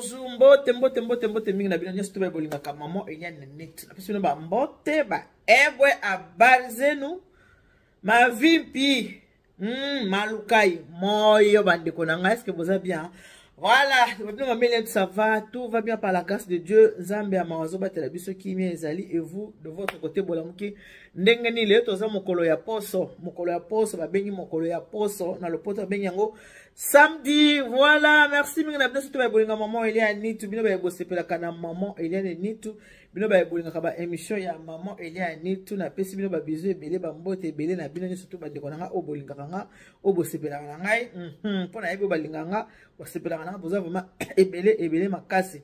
bonjour mbote mbote mbote mbote mingi na bino nyonso to baye bolingaka maman Eliane Nitu. Napesi bino ba mbote ba ebwe habari zenu mavimpi malukai moyo bandeko na ngai, est-ce que boza bien? Voilà, bino mama Eliane, ça va, tout va bien par la grâce de Dieu. Nzambe ya mawa azobatela biso kimia ezali, et vous de votre côté bolamuki ndenge nini? Lelo toza mokolo ya poso, mokolo ya poso babengi mokolo ya poso na lopoto babengi yango samedi. Voilà, merci mingi na bino surtout babolinga maman Eliane Nitu, bino baye bosepelaka na maman Eliane Nitu, bino baye bolingaka ba émission ya maman Eliane Nitu, napesi bino ba bisous ebele, ba mbote ebele na bino nyonso surtout bandeko na nga oyo bolingaka nga, oyo bosepelaka na ngai, mpo nayebi oyo balingaka nga, bosepelaka na nga, boza vraiment ebele ebele makasi.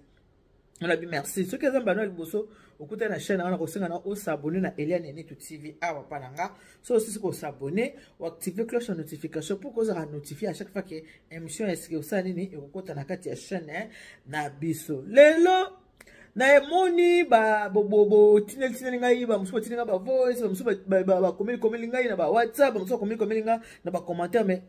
Nalobi merci. Soki eza mbano ya liboso okutani na chaîne na nga, nakosenga na osabone na Eliane Nitu TV awa pa na nga. So osisi kosabone, oactive cloche ya notification pour kozala notifié à chaque fois que émission ya esika osala nini ekokota na kati ya chaîne na biso. Lelo na emoni ba botineli tineli ngai, ba mosusu batindi ngai ba voice, ba mosusu bakomeli komeli ngai na ba WhatsApp, ba mosusu bakomeli komeli ngai na ba commentaire, mais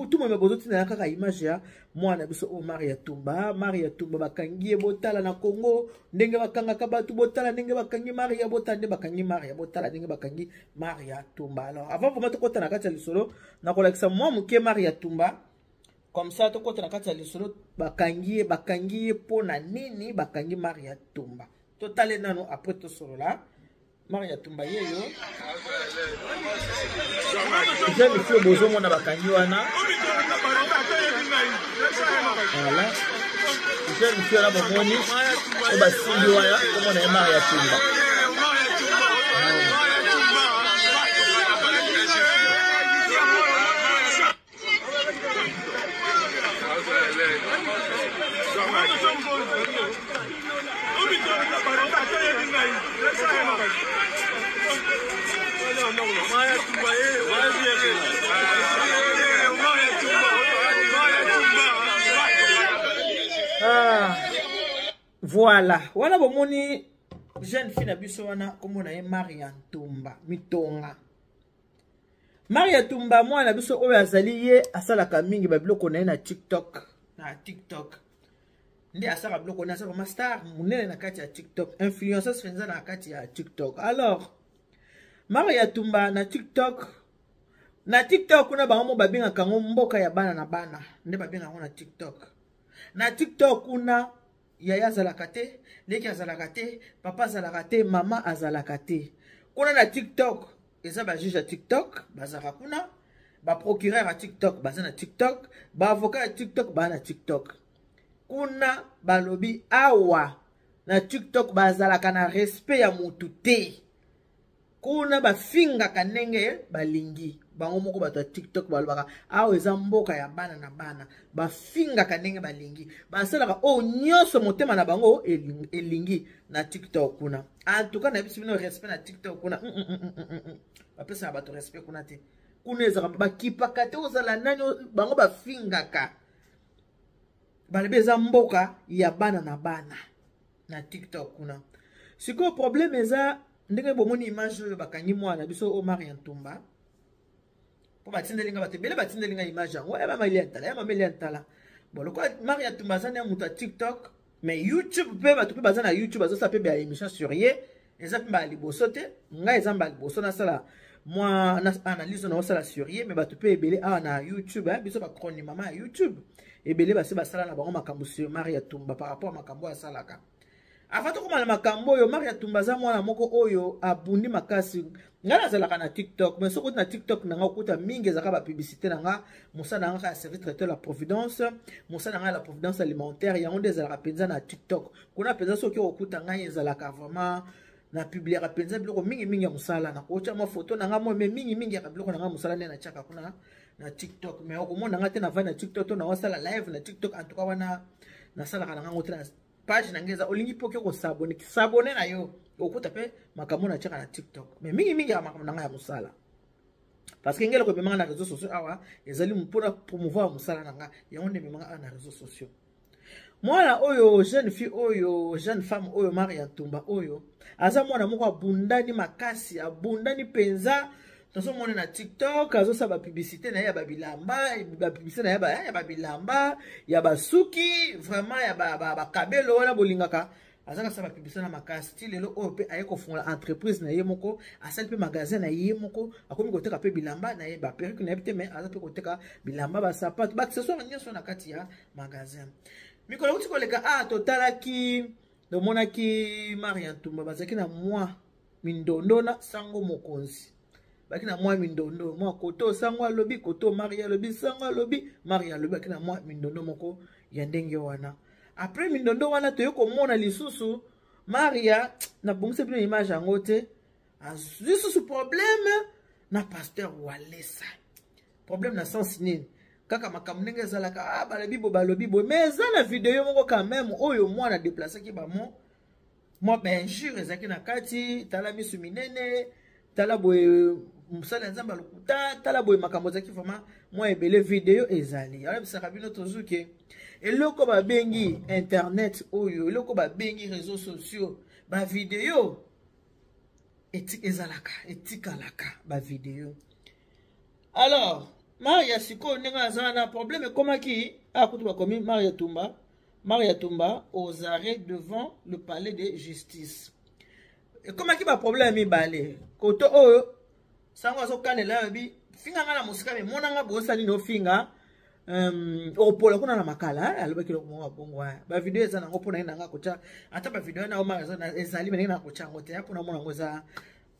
tout meme bozotinela kaka image ya mwana biso oyo Maria Tumba. Maria Tumba bakangi ye, botala na Congo ndenge bakangaka bato, botala ndenge bakangi Maria, botala ndenge bakangi Maria, botala ndenge bakangi Maria Tumba. Alors avant vraiment tokota na kati ya lisolo, nakolakisa mwa moke Maria Tumba, comme ça tokota na kati ya lisolo. Bakangi ye, bakangi ye mpo na nini bakangi Maria Tumba? Totale nano, après tosolola. Maria Tumba yeyo jeune fille bozomona bakangi wana, voilà, jeune fille wana bomoni oyo basimbi wana, komona ye Maria Tumba. Ah, voilà, wana bomoni jeune fille na biso wana, komona ye Maria Ntumba Mitonga. Maria Tumba mwana biso oyo azali, ye asalaka mingi babiloko na ye na TikTok. Na TikTok nde asalaka biloko na ye, aza star monene na kati ya TikTok, influenceuse mpenza na kati ya TikTok. Alors Maria Tumba na TikTok, na TikTok kuna bango mo babengaka yango mboka ya bana na bana, nde babengaka yango na TikTok. Na TikTok kuna yaya azalaka te, leki azalaka te, papa azalaka te, mama azalaka te. Kuna na TikTok eza ba juge ya TikTok bazalaka kuna, ba procureur ya TikTok baza na TikTok, ba avocat ya TikTok baza na TikTok. Kuna balobi awa na TikTok bazalaka na respect ya mutu te. Kuna bafingaka ndenge balingi bango moko. Bato ya TikTok balobaka awa eza mboka ya bana na bana, bafingaka ndenge balingi, basalaka oyo nyonso motema na bango elingi na TikTok kuna. En tout cas nayebisi bino, respect na TikTok kuna bapesaka bato respect kuna te. Kuna ezalaka bakipaka te ozala nani, bango bafingaka, balobi eza mboka ya bana na bana na TikTok kuna. Sikoyo problème eza ndenge bomoni image oyo bakangi mwana biso oyo Maria Ntumba, mpo batindeli nga, bato ebele batindeli nga image yango ya mama Eliane Tala, ya mama Eliane Tala. Bon, lokola Maria Ntumba aza nde moto ya TikTok, mais YouTube mpe bato mpe baza na YouTube bazosala mpe ba émission sur ye, eza mpe mbala liboso te. Ngai eza mbala liboso nasala mwa na analyse na osala sur ye, mais bato mpe ebele awa na YouTube, biso bachroni mama ya YouTube ebele basi basala na bango makambo sur Maria Tumba par rapport a makambo oyo asalaka. Avant tokoma na makambo oyo, Maria Tumba aza mwana moko oyo abundi makasi. Ngai nazalaka na TikTok, mais soki oti na TikTok na ngai okuta mingi ezalaka bapublicité na nga, mosala na nga kaka ya service traiteur la providence, mosala na ngai la providence alimentaire, yango nde ezalaka mpenza na TikTok kuna mpenza. Soki okuta ngai ezalaka vraiment na publiaka mpenza biloko mingimingi ya mosala, nakotya mwa foto na ngai mwa, mais mingimingi yaka biloko na ngai mosala nde natiaka kuna na TikTok. Mais okomona ngai te navandi na TikTok to naosala live na TikTok. En tout cas wana nasalaka na ngango te. Na page na ngai eza, olingi mpo oke kosabone, sabone na yo, okuta mpe makambo natiaka na TikTok, mais mingimingi ya makambo na ngai ya mosala, parce que ngai eloko ememanga na réseaux sociaux awa ezali mpona promouvoir mosala na ngai, yango nde ememanga awa na réseaux sociaux. Mwana oyo, jeune fille oyo, jeune femme oyo Maria Ntumba oyo, aza mwana moko abundani makasi, abundani mpenza. Tozomona na TikTok azosala bapublicité na ye ya babilamba, bapublicité na ye ya babilamba, ya basuki, vraiment ya bakabelo wana bolingaka. Aza kosala bapublicité na makasi ti lelo oyo mpe aye kofungola entreprise na ye moko, asali mpe magasin na ye moko, akomi koteka mpe bilamba na ye, baperruque na ye te, mais aza mpe koteka bilamba, basapato, baaccessoire nyonso na kati ya magasin. Mikolo euti koleka a totalaki, tomonaki Maria Ntumba bazalaki na mwa mindondo na sango mokonzi, baki na mwa mindondo mwa koto sango alobi, koto Maria alobi, sango alobi, Maria alobi, baki na mwa mindondo moko ya ndenge wana. Après mindondo wana, toye komona lisusu Maria, nabongisi bino image yango te, azwi susu problème na pasteur Walesa. Problème na sens nini? Kaka makambo ndenge ezalaka, ah, balobi boye, balobi boye, mais eza na video moko quand même oyo mwana déplaçaki bamo mwa bainjure ezalaki na kati: tala misu minene, tala boye, mosala ya Nzambe alokuta, tala boye. Makambo ezalaki vraiment mwa ebele. Video ezali, ayebisaka bino tozuke eloko babengi internet oyo, eloko babengi réseaux sociaux, bavideo ezalaka, etikalaka bavideo. Alors Maria sikoyo ndenge aza na problème ekomaki akutu bakomi Maria Tumba, Maria Tumba aux arrêts devant le palais de justice. Ekomaki baproblème mibale. Koto oyo sango azokanela, alobi: finga nga na mosika, me monanga bosali nini, ofinga opola kuna na makala. Alobaki eloko moko bongo. Bavideo eza nango mpona ye nanga kotya ata bavideo na oma ezali, me ndenge na kotya yango te mpona mona yango eza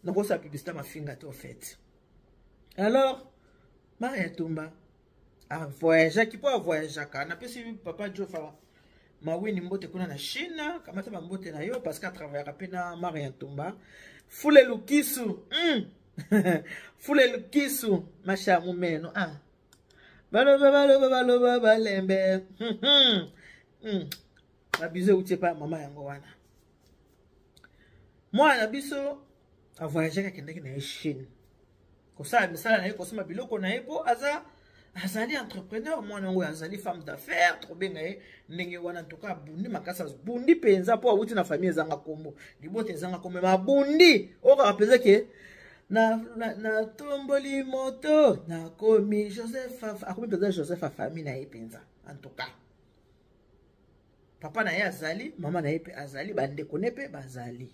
nakosala publicité mafinga te au fait. Alors Maria Tumba avoyageaki mpo avoyageaka. Napesi papa Jofa Mawini mbote kuna na Chine, kamata bambote na yo parce que atravaillaka mpe na Maria Ntumba. Fule lukisu, Fule lukisu masha mumeno, ah. Baloba, baloba, baloba, balembe. Babizo euti epai ya mama yango wana. Mwana na biso avoyageaki, akendaki na ye Chine kosala misala na ye, kosomba biloko na ye, mpo aza azali entrepreneur. Mwana yango azali femme d'affaires, tokobenga ye ndenge wana. Ntoka abundi makasi, abundi mpenza mpo awuti na famille ezanga nkombo, libota ezanga nkombo, me abundi oyo kaka mpenza ke natomboli na moto, nakomi Joseph, akomi mpenza Joseph ya famille na ye mpenza. En tout cas papa na ye azali, mama na ye mpe azali, bandeko ne mpe bazali,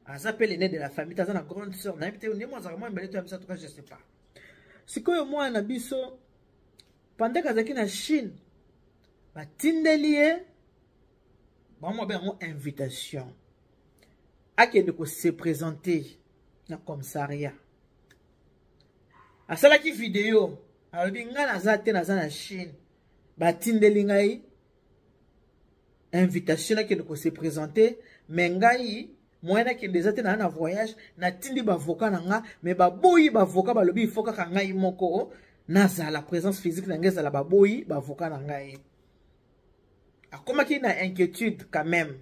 aza mpe l'aîné de la famille, aza na grande sœur na ye te, nde mo azalaka mwa mibale to ya misato, ka je sais pas. Sikoyo mwana na biso, pendant azalaki na Chine, batindeli ye bango babe yango invitation akende kose présenter na commissariat. Asalaki video, alobi: ngai naza te, naza na Chine, batindeli ngai invitation nakende kose présenter, mais ngai moyen nakende eza te, naa na voyage, natindi bavocat na nga, mais baboyi. Bavocat balobi il faut kaka ngai moko nazala, présence physique na ngai ezala. Baboyi bavocat na ngai. Akomaki na inquiétude quand même,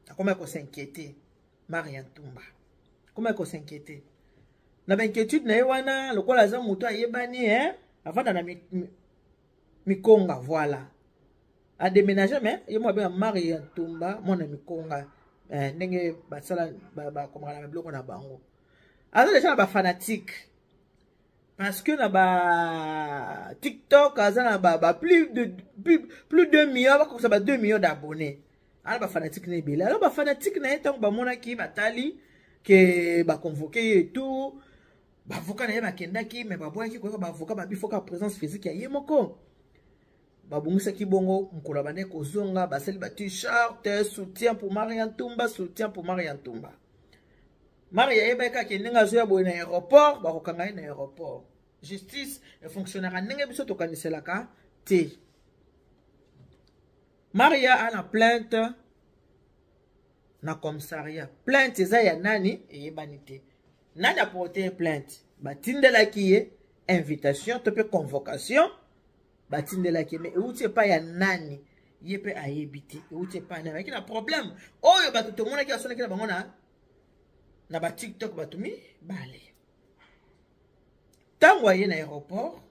akomaki kos'inquiéter. Maria Ntumba akomaki kos'inquiéter. Na bainquiétude na ye wana, lokola aza moto ayebani, eh, avanda na mikonga, voilà, adéménage, mais ye mo abenga Maria Ntumba mwana mikonga, eh, ndenge basala bakomaka na biloko na bango. Aza déjà na bafanatique parce que na ba TikTok aza na ba plus de 2 millions, bakokisa ba 2 millions d'abonnés. Ala bafanatique na ebele. Alors bafanatique na ye, ntango bamonaki, batali ke baconvoquer ye et tout, bavocat na ye bakendaki, mais baboyaki koyoka bavocat, babifoka présence physique ya ye moko. Babongisaki bongo mokolo bande kozonga, basali ba t-shirt soutien pour Maria Ntumba, soutien pour Maria Ntumba. Maria ayebaki kaka ndenge azoya boye na aéroport, bakokanga ye na aéroport. Justice efonctionnaka ndenge biso tokaniselaka te. Maria ana plainte na commissariat. Plainte eza ya nani eyebani te, nani aporte plainte. Batindelaki ye invitation to mpe convocation, batindelaki ye, mais euti epai ya nani, ye mpe ayebi te euti epai nani. Ayaki na problème oyo bato tomonaki asonaki na bango na batiktok, bato mibale. Ntango aye na aéroport,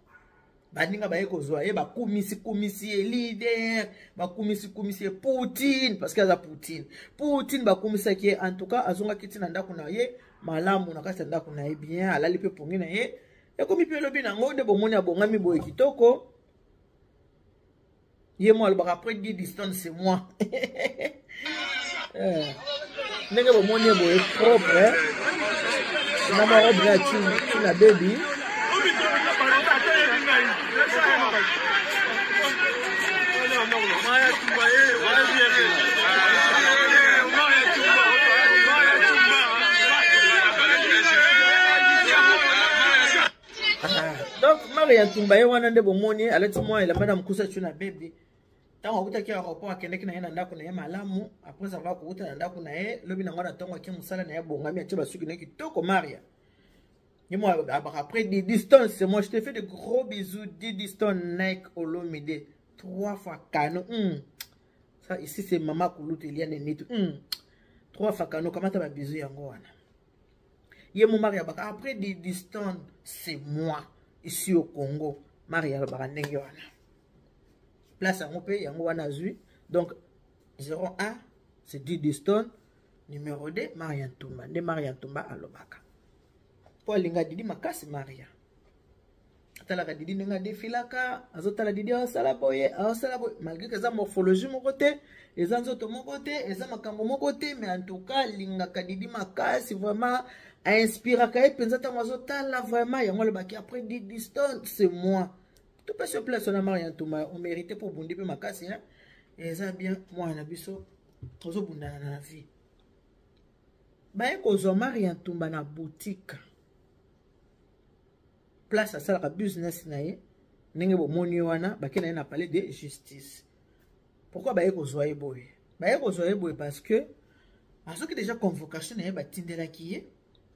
Baninga baye kozwa ye, bakumisi kumisi ye leader, bakumisi kumisi ye Poutine, parce que aza Poutine. Poutine bakumisaki ye, en tout cas azongaki ti na ndako na ye malamu, na kati ya ndako na ye bien, alali mpe pongi na ye ekomi mpe elobi nango nde bomoni abongami boye kitoko. Ye mo alobaka après 10 distance c'est moi. Ndenge bomoni ye boye propre na mwa robe ya Tina baby. Donc Maria Ntumba ye wana nde bomoni alati mwa elamba na mokusa Tina baby. Ntango akutaki aéroport akendeki na ye na ndako na ye malamu. Après avoir kokuta na ndako na ye, lobi nango na ntongo ake mosala na ye abongami, atie basuki na ye kitoko. Maria ye mo abaka après des distances, moi je te fais de gros bisous. Dix distance Nike Olomide 3 fois canon. Ça ici c'est mama Kulutu Eliane Nitu. 3 fois canon, kamata ba bisous yango wana. Ye mo Maria baka après des distances c'est moi ici au Congo. Maria alobaka ndenge wana. Place yango mpe yango wana azwi. Donc 01 c'est Didi Stone, numéro 2 Maria Ntumba. Nde Maria Ntumba alobaka po alinga Didi makasi. Maria atalaka Didi ndenge adefilaka, azotala Didi aosala boye, aosala boye, malgré que eza morphologie moko te, eza nzoto moko te, eza makambo moko te, mais en tout cas alingaka Didi makasi vraiment, ainspiraka ye mpenza ntango azotala vraiment. Yango alobaki après Didi Stone c'est moi. Topesi yo place wana Maria Ntumba, omérite mpo obundi mpe makasi, hein? Eza bien mwana na biso ozobundana na vie. Baye kozwa Maria Ntumba na boutique, place asalaka business na ye, ndenge bomoni wana, bake na ye na palais de justice. Pourquoi baye kozwa ye boye? Baye kozwa ye boye parce que azoki déjà convocation na ye, batindelaki ye,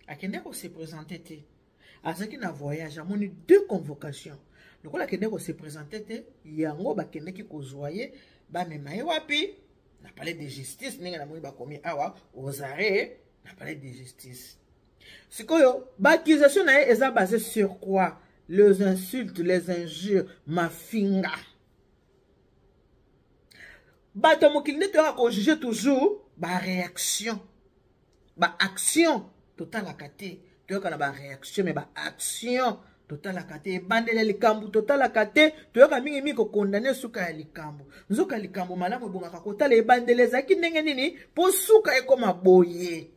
akende ko se présenter te, azalaki na voyage, amoni 2 convocations. Lokola akende ko se présenter te, yango bakendeki kozwa ye, bamema ye wapi? Na palais de justice. Ndenge namoni bakomi awa, aux arrêts na palais de justice. Sikoyo baaccusation na ye eza basé sur quoi? Les insultes, les injures, mafinga. Bato ya mokili nde toyaka kojuge toujours baréaction, baaction totalaka te. Toyoka na baréaction, mais baaction totalaka te. Ebandela likambo totalaka te, toyoka mingimingi kokondane suka ya likambo. Nzoka likambo malamu ebongaka kotala ebandela ezalaki ndenge nini mpo suka ekoma boye.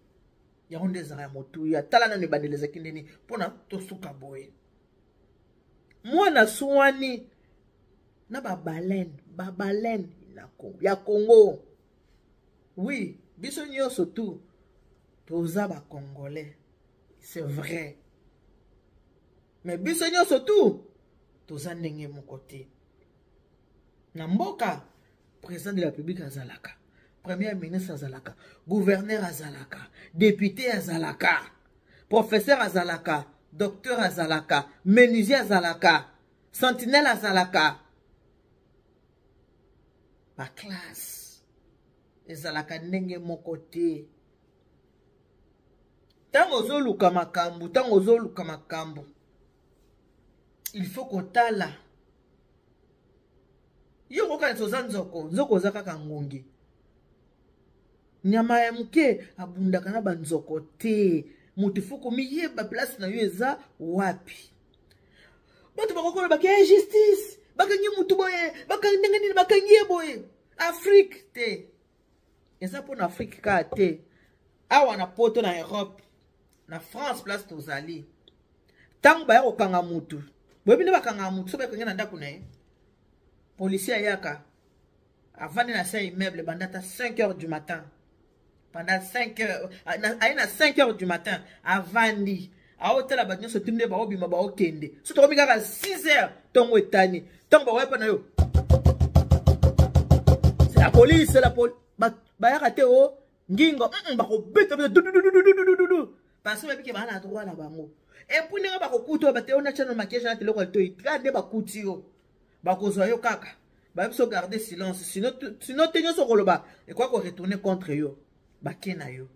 Yango nde ezalaka ya motuya. Tala nano ebandela ezalaki ndenge nini mpona tosuka boye. Mwana swani na babalene, babalene ya Congo. Oui, biso nyonso tu toza ba Congolais, c'est vrai, mais biso nyonso tu toza ndenge moko te. Na mboka, président de la République azalaka, premier ministre azalaka, gouverneur azalaka, député azalaka, professeur azalaka, docteur azalaka, menuisier azalaka, sentinelle azalaka. Ba classe ezalaka ndenge moko te. Ntango ozoluka makambo, ntango ozoluka makambo, il faut kotala yo kokanisa oza nzoko, nzoko oza kaka ngongi. Nyama ya moke abundaka na banzoko te. Moto faut komiyeba place na yo eza wapi. Bato bakokoloba ke injustice, bakangi motu boye, bakangi ndenge nini, bakangi ye boye. Afrique te, eza mpona Afrique kaka te. Awa na Poto, na Europe, na France, place tozali, ntango baya kokanga motu, boyebi nde bakangaka motu so bakangi na ndako na ye, policier ayaka, avandi na se immeuble banda ata 5 heures du matin, pendant 5 heures, aye na 5 heures du matin, avandi aotala bato nyonso tuni nde baobima baokende. So tokomi kaka 6 heures, ntongo etani, ntongo bakoya mpa na yo, c'est la police, c'est la police. Bayaka te o ngingo, bakobeta dududududududu, parce que babike baa na droit na bango. Et puis ndenge bakokuta oyo bate ona tiano maquillage na teloko ya toi kaka nde bakuti yo, bakozwa yo kaka, bayebi so garder silence, sinon te nyonso koloba ekoki koretourner contre yo, bake na yo.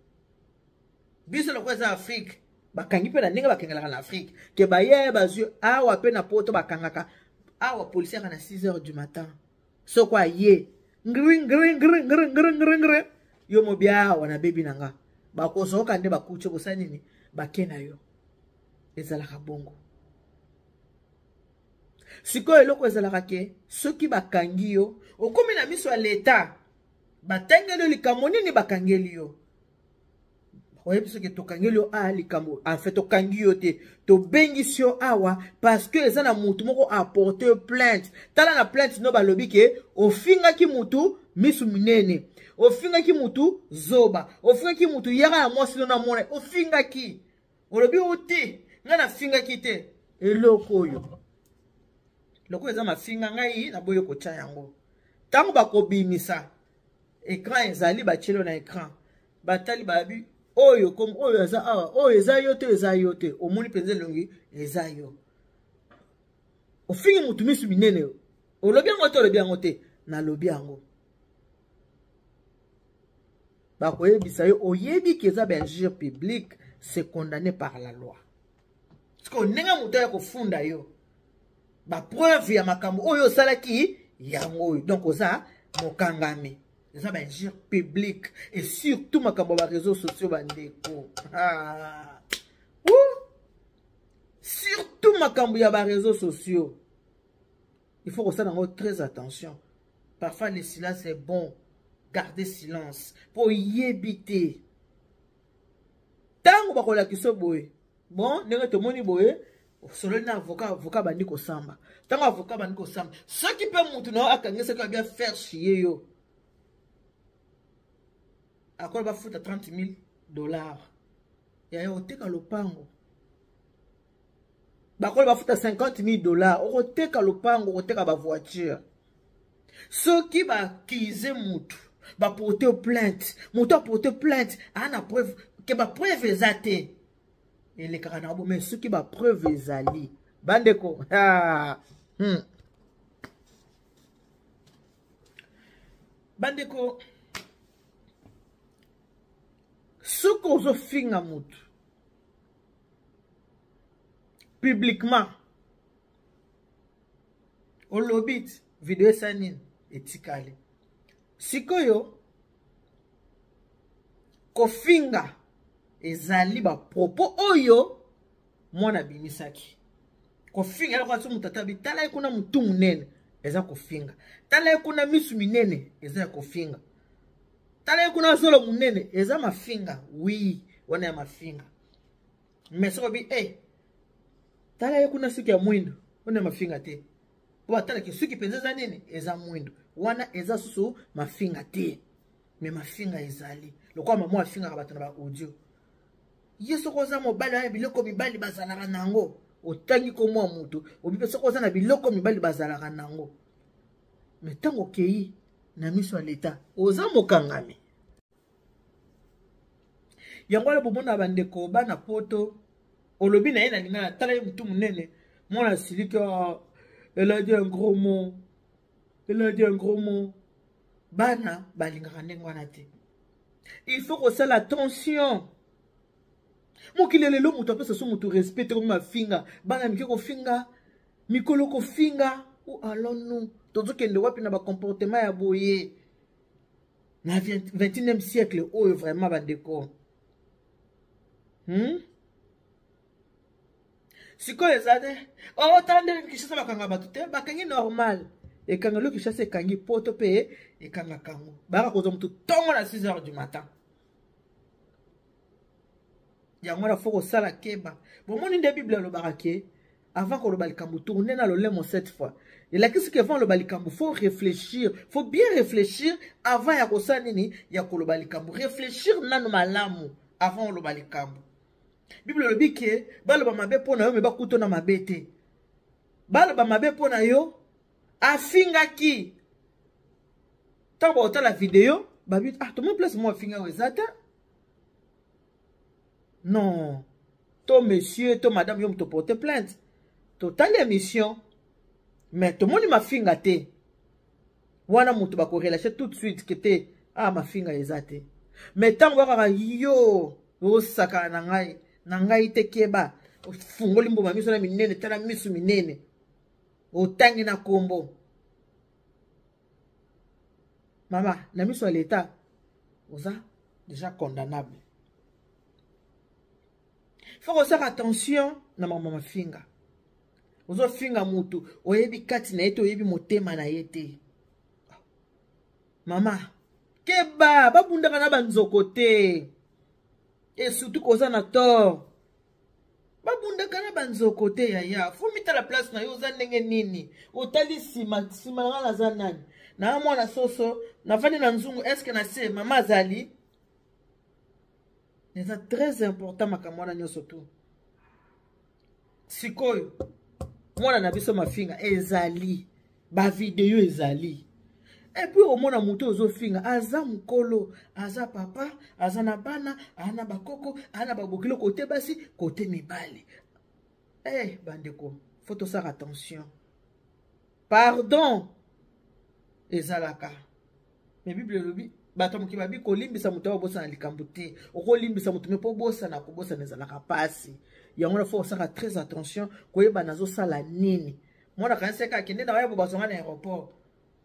Biso lokola eza Afrique, bakangi mpe na ndenge bakengelaka na Afrique ke baye bazwi awa mpe na Poto bakangaka. Awa policier aka na 6 heures du matin. Soko aye ngri ngri ngri ngri ngri ngri ngri yo mobia awa na bebi na nga. Bakozoka nde bakuti kosala nini? Bake na yo. Ezalaka bongo. Sikoyo eloko ezalaka ke soki bakangi yo okomi na miso ya leta batangeli yo likambo nini bakangeli yo oyebi soki tokangeli yo a likambo en fait tokangi yo te tobengisi yo awa parce que eza na mutu moko aporte yo plainte tala na plainte no balobi ke ofingaki mutu misu minene ofingaki mutu zoba ofingaki mutu yaka na mwasi no na mona ofingaki olobi o te ngai nafingaki te eloko oyo lokola eza mafinga ngai naboyi kotya yango ntango bakobimisa écran ezali batielo na écran batali babi oyo comme oyo aza awa oyo eza yo te eza yo te omoni mpenza elongi eza yo ofingi motu misu minene olobi yango te olobi yango te nalobi yango bakoyebisa yo oyebi ke eza bainjure publique c'est condamné par la loi sikoyo ndenge moto aya kofunda yo bapreuve ya makambo oyo osalaki yango oyo donc oza mokangami eza bainjure publique et surtout makambo ya bareseau sociaux bandeko ah. Surtout makambo ya bareseau sociaux il faut kosala yango très attention. Parfois le silence est bon, garder silence mpo oyebi te ntango bakolakisa boye. Bon, ndenge tomoni boye, osololi na avocat, avocat bandi kosamba. Ntango avocat bandi kosamba, soki mpe motu na yo akangisaki abia faire chier yo, akola bafuta 30 000 dollars yaya oteka lopango, bakola bafuta 50 000 dollars okoteka lopango, okoteka bavoiture. Soki bakize motu baporte plainte, motu aporte plainte aa na preuve ke bapreuve eza te, elekaka na bo. Mais soki bapreuve ezali, bandeko, ah. Bandeko, soki ozofinga motu publiquement, olobi ti video esali nini, etikali. Sikoyo kofinga ezali bapropos oyo mwana abimisaki. Kofinga eloko ati moto ata tala ye kuna motu monene, eza kofinga. Tala ye kuna misu minene, eza ya kofinga. Tala ye kuna zolo monene, eza mafinga. Wi, wana ya mafinga. Mais soki obi e tala ye kuna suki ya mwindo, wana ya mafinga te, po atalaki suki mpenza eza nini, eza mwindo, wana eza susu mafinga te. Me mafinga ezali lokola mama afingaka bato na baaudio. Ye soki oza mobali wana biloko mibali bazalaka nango, otangi komwa motu obi mpe soki oza na biloko mibali bazalaka nango, me ntango okei na miso ya leta oza mokangami. Yango wana bomona bandeko bana poto, olobi na ye na lingala, tala ye motu monene, mwana asiliki, oh, elle a dit un gros mot, elle a dit un gros mot. Bana balingaka ndenge wana te. Il faut kosala attention. Mokili lelo moto apesa so moto respect te, komi mafinga, bana mike kofinga, mikolo kofinga. Ou allons-nous? Tozokende wapi na bacomportement ya boye na 21e siècle oyo? Vraiment bandeko, Sikoyo eza te otala ndenge Kinshasa bakanga bato te, bakangi normal, ekangelo Kinshasa ekangi, poto mpe ekangaka yango. Baka kozwa motu ntongo na 6 heures du matin. Yango wana fo kosala keba. Bomoni nde Bible alobaka ke avant koloba likambo, tourne na lolemo sept fois. Elakisi ke avant oloba likambo, faut réfléchir, faut bien réfléchir avant ya kosala nini, ya koloba likambo. Réfléchir nanu malamu avant oloba likambo. Bible elobi ke baloba mabe mpo na yo, me bakuta na mabe te. Baloba mabe mpo na yo, afingaki, ntango bakotala video babi, ah, tomoni place moko afingaki eza te. Non, to monsieur to madame, yo moto porte plainte, totali émission mais tomoni mafinga te, wana moto bakorelache tout de suite ke te, ah, mafinga eza te. Mais ntango bakaka yo osakana na ngai na ngai te, keba, ofungoli mbuma miso na minene, tala miso minene. Otangi na kombo. Mama, na miso ya l'État, oza déjà condamnable. Faut kosala attention na mama mafinga. Ozofinga mutu, oyebi kati na ye te, oyebi motema na ye te. Mama, keba, babundaka na banzoko te. Et surtout koza na tort. Babundaka na banzoko te yaya. Faut mitala place na yo oza ndenge nini. Otali nsima, nsima na nga naza nani? Na mwana soso, nafandi na nzungu, est-ce que na se mama azali? Eza très important makambo wana nyonso tu. Sikoyo mwana na biso mafinga ezali ba video ezali. Et puis omona moto ozofinga aza mokolo, aza papa, aza na bana, aza na bakoko, aza na babokilo kote basi kote mibali. Eh bandeko, faut tosala attention. Pardon ezalaka. Mais Bible elobi bato moki babi kolimbisa moto ayo obosana likambo te. Okolimbisa moto me mpo obosana, kobosana ezalaka pasi. Yango na faut osala très attention koyeba nazosala nini. Mwana kanisa kaka akende na waya bobazonga na aéroport.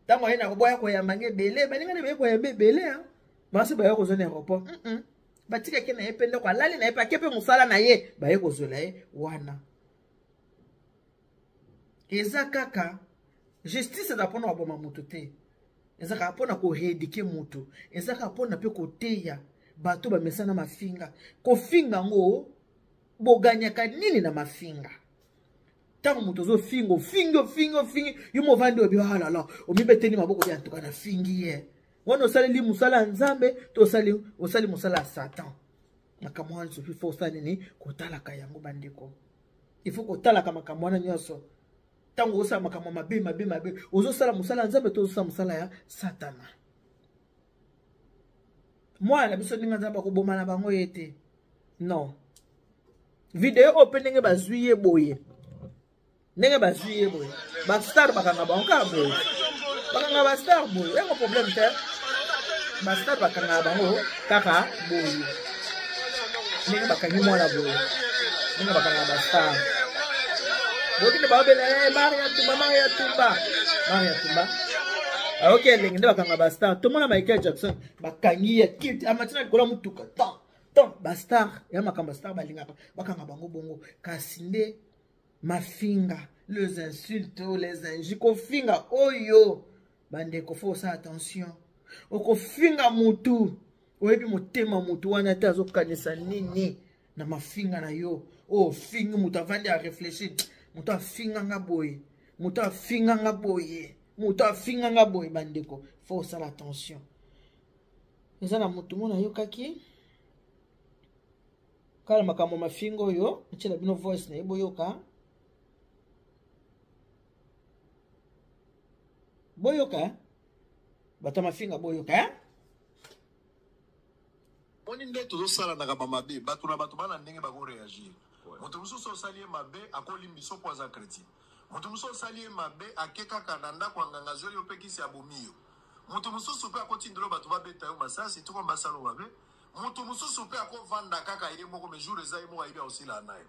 Ntango aye na koboya koyamba nge ebele, baninga nde baye koyamba ebele, hein. Basi baye kozwa na aéroport. Batikaki na ye mpe ndako alali na ye mpe ake mpe mosala na ye, baye kozwela ye wana. Eza kaka justice eza mpona koboma moto te. Eza kaka mpona korééduquer moto. Eza kaka mpona mpe koteya bato bamesana mafinga. Kofinga yango boganyaka nini na mafinga? Ntango moto ozofinga, ofingi, ofingi, ofingi, yo movandi obi, ah là là, omibeteli maboko ya ntuka na fingi ye. Wana osaleli mosala ya Nzambe to osali mosala ya Satan. Makambo wana nyonso, il faut osala nini? Kotalaka yango bandeko. Il faut kotalaka makambo wana nyonso. Ntango osala makambo mabe, mabe, mabe, ozosala mosala ya Nzambe to ozosala mosala ya Satana. Mwana na biso ndenge Nzambe akoboma na bango ye te. Non. Video oyo mpe ndenge bazwi ye boye. Ndenge bazwi ye boye. Ba star bakanga bango kaka boye. Bakanga ba star boye. Yango problème te. Ba star bakanga bango kaka boye. Ndenge bakangi mwana boye. Ndenge bakanga ba star. Bokende babela, eh, Maria Tumba, Maria Tumba. Maria Tumba. Ah, ok, ndenge nde bakanga ba star. Tomona Michael Jackson bakangi ye kiti amatina likolo ya motuka. Tan, tan, ba star, ya makambo ba star balingaka, bakanga bango bongo. Kasi nde mafinga, les insultes, les injures, kofinga oyo bandeko faut osala attention. Okofinga mutu, oyebi motema mutu wana te azokanisa nini na mafinga na yo. Oyo ofingi mutu avandi a réfléchir, mutu afinga nga boye, mutu afinga nga boye, mutu afinga nga boye. Bandeko faut osala attention. Eza na mutu mona yokaki kala makambo mafinga oyo, ntiela bino voice na ye boyoka. Boyoka, bato ya mafinga boyoka, hein? Moni nde tozosalanaka ba mabe, bato na bato bana ndenge bako réagir. Moto mosusu osali ye mabe akolimbisa po aza chrétien. Moto mosusu osali ye mabe ake kaka na ndako ya nganga azweli yo mpe kisi abomi yo. Moto mosusu mpe akotindela bato babeta yo masasi to basala yo mabe. Moto mosusu mpe akovanda kaka ye moko, mais jour eza ye moko ayebi akosila na yo.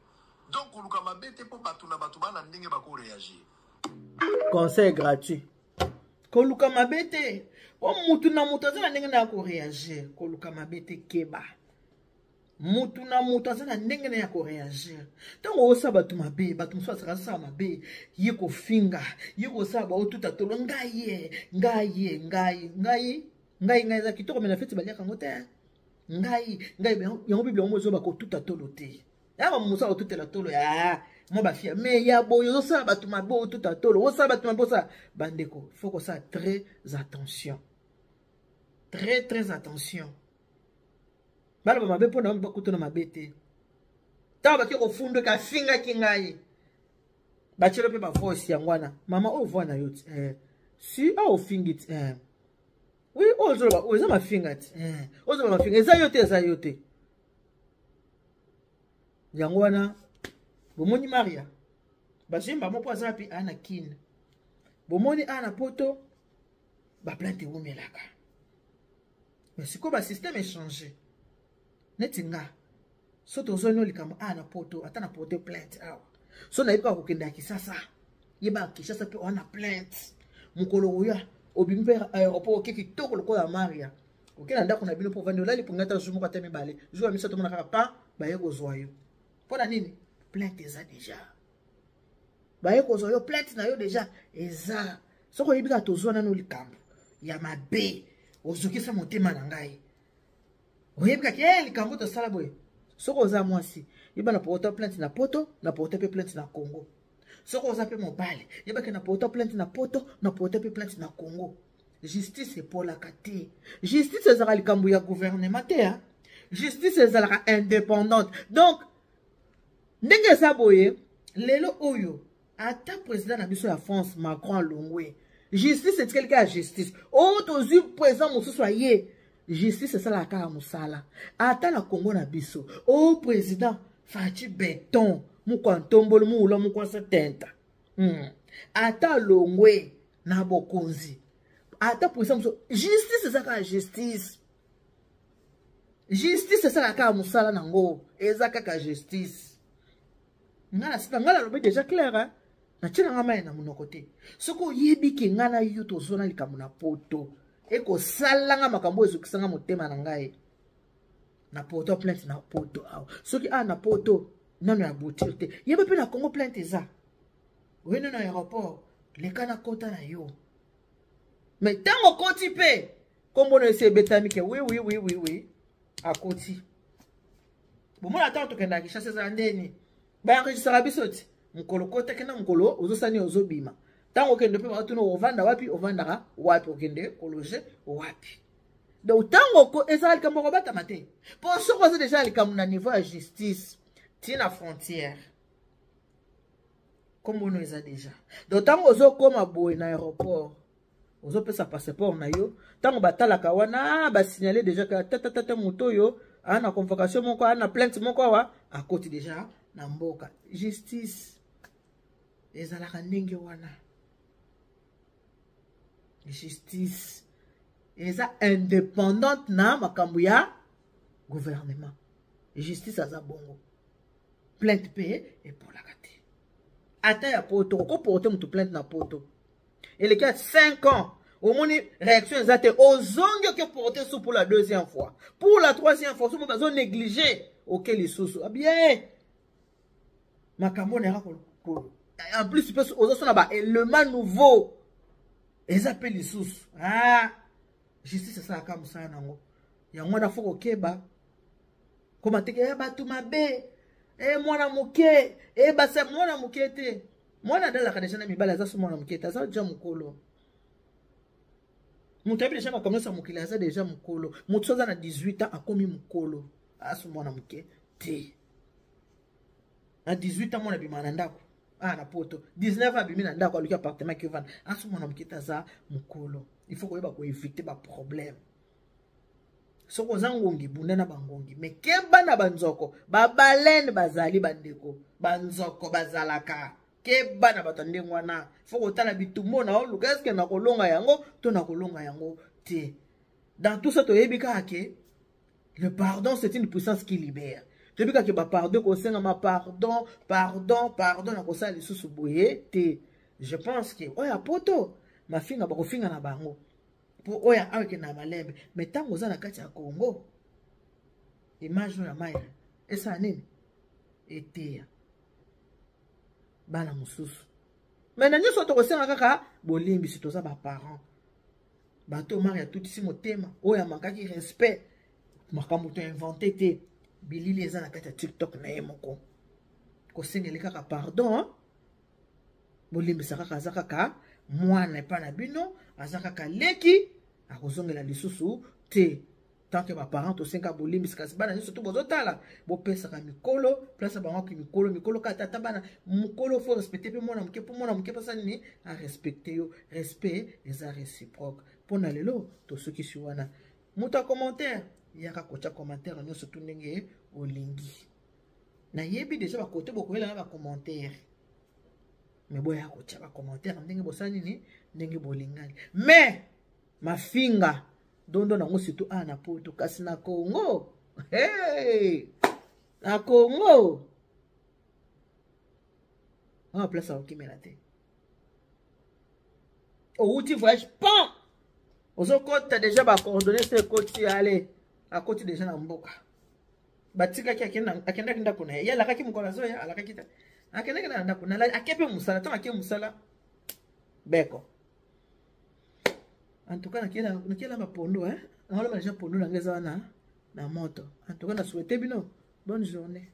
Donc koluka mabe te mpo bato na bato bana ndenge bako réagir. Conseil gratuit. Koluka mabe te. Po mutu na mutu aza na ndenge na ya koréagir. Koluka mabe te, keba. Mutu na mutu aza na ndenge na ya koréagir. Ntango osala bato mabe, bato mosusu azalaka asala mabe, ye kofinga, ye kosala ba otuta tolo, ngai ye, ngai ye, ngai, ngai, ngai, ngai eza kitoko, mais na feti baliaka yango te. Ngai, ngai, yango Bible yango ezoba kotuta tolo te. Ya ba mosusu akotutela tolo ya mwa bafia, mais ya boye ozosala bato mabe otuta tolo, osala bato mabe osala. Bandeko, faut kosala très attention. Très, très attention. Baloba mabe mpo na bakutana mabe te. Ntango bake kofundweka afingaki ngai. Batielo mpe ba voice yango wana. Mama oyo voix na yo ti. Si awa ofingi ti. Oui, oyo ozoloba, oyo eza mafinga ti. Ozoloba mafinga, eza yo te, eza yo te. Yango wana bomoni Maria bazemba moko aza wapi ana kin. Bomoni ana poto ba plainte ewumelaka. Mais sikoyo ba système échangé. Neti nga so tozoni likambo ana poto ata na porter plainte awa. So nayebi kaka kokende ya Kisasa. Yeba Kinshasa mpe wana plainte. Mokolo oya obimi mpe aéroport oke kitoko lokola Maria. Oke na ndako na bino mpo ovandi olali mpongi ata jour moko ata mibale. Jour ya misato omona kaka pa baye kozwa yo. Mpo na nini? Plainte eza deja. Baye kozwa yo plainte na yo deja eza. Soki oyebi kaka tozwa nano likambo ya mabe ozokisa motema na ngai. Oyebi kaka eh likambo tosala boye. Soki oza mwasi, yeba na porta plainte na poto, na porta pe plainte na Congo. Soki oza pe mobali, yeba ke na porta plainte na poto, na porta pe plainte na Congo. Justice epolaka te. Justice ezalaka likambo ya gouvernement te, hein? Justice ezalaka indépendante. Donc ndenge eza boye, lelo oyo ata président na biso ya France Macron alongwe, justice etikali kaka justice. Oyo tozwi président mosusu aye, justice esalaka kaka mosala. Ata na Congo na biso, oyo président Fatshi Beton mukwa ntombolo muula mukwa setenta. Ata alongwe na bokonzi, ata président mosusu, justice eza kaka justice. Justice esalaka kaka mosala nango, eza kaka justice. Nga na sika, nga nalobi déjà clair, hein? Natie nanga mai na monoko te. Soki oyebi ke nga na yo tozona likambo na poto, ekosalanga makambo oyo ezokisanga motema na ngai. Na poto plainte na poto awa. Soki awa na poto nano ya boutir te, yeba mpe na Congo plainte eza. Oye nano aéroport, leka na kota na yo. Mais ntango okoti mpe kombo na esi ebetami ke oui oui oui oui oui akoti. Bomona ntango tokendaka Kinshasa ezala ndeni baenregistraka biso ti mokolo kotaki na mokolo ozosani ozobima. Ntango okende mpe batuna ovanda wapi, ovandaka wapi, okende kologe wapi. Donc ntango ezala likambo ya kobatama te, mpo soki oza deja likambo na niveau ya justice ti na frontière kombono eza deja. Donc ntango ozokoma boye na aéroport, ozopesa passeport na yo, ntango batalaka wana basignale deja ka tatatata moto oyo aa na convocation moko, aa na plainte moko awa, akoti deja na mboka. Justice ezalaka ndenge wana. Justice eza indépendante na makambo ya gouvernement. Justice aza bongo. Plainte pe epolaka te. Ata ya poto, okoporte moto plainte na poto. Eleki ya 5 ans, omoni réaction eza te, ozongi oke porter sous pour la deuxième fois, pour la troisième fois, soki bazo négliger, oke lisusu. Ah bien. Makambo na yaka ko en plus pe ozosona ba élément nouveau. Eza pe lisusu. Ah, justice esalaka mosala nango. Yango wana faut kokeba. Koma teke ya bato mabe. Eh mwana moke, eh basa mwana moke te. Mwana adalaka deja na mibali, aza so mwana moke te, aza deja mokolo. Moto ayebi deja makambo nyonso ya mokili, aza deja mokolo. Moto so aza na 18 ans akomi mokolo, aza so mwana moke te. Na 18 ans mwana abima na ndako, ah na poto. 19 ans abimi na ndako, aluki appartement ki ovanda. Aza so mwana moke te, aza mokolo. Il faut koyeba koeviter ba problème. Soki oza ngongi, bunda na bangongi. Mais keba na banzoko, ba baleine bazali bandeko, banzoko bazalaka. Keba na bato ndenge wana. Faut kotala bitumbo na oluka, est-ce que na kolonga yango to na kolonga yango te. Dans tout ça toyebi kaka ke le pardon c'est une puissance qui libère. Toyebi kaka ke ba pardon kosenga ma pardon, pardon, pardon na kosala lisusu boye te. Je pense que oya poto mafinga bakofinga na bango. Po oya awa ke na malembe, mais tango oza na kati ya Congo, image ya Maria esa nini eteya bana mosusu. Mais na nyonso tokosenga kaka bolimbisi, toza ba parents. Bato Maria tutisi motema oyo amakaki respect, makambo to inventé te. Bilili eza na kati ya TikTok na ye moko. Kosengeli kaka pardon, hein? Bolimbisa kaka, aza kaka mwana epa na bino, aza kaka leki, akozongela lisusu te. Tant que ba parents tosenga bolimbisi, kasi bana nyonso to bozotala, bopesaka mikolo place bango ki mikolo, mikolo kaka tata bana mokolo, faut respecter pe mwana moke, po mwana moke pasa nini a respecter yo. Respect eza réciproque. Pona lelo tosukisi wana. Moto ya commentaire, yaka kotia commentaire nyonso tu ndenge olingi. Nayebi déjà ba kote bokoyela na ba commentaire. Mais boya kotia ba commentaire ndenge bosala nini, ndenge bolingani. Mais mafinga dondo nango surtout awa na poto, kasi na Congo, hey! Na Congo awa place akokimela te. Owuti voyage pan ozokota deja bacoordonne se ekoti ale akoti deja na mboka batikaki akendaki ndako na ye ye alakaki mokolo azoya alakaki te akendaki na ndako na ake mpe mosala ntango ake mosala beko. En tout cas nakelamba pondu hein, naolamba deja pondu na ngai eza wana na moto. En tout cas na souhaite bino bonne journée.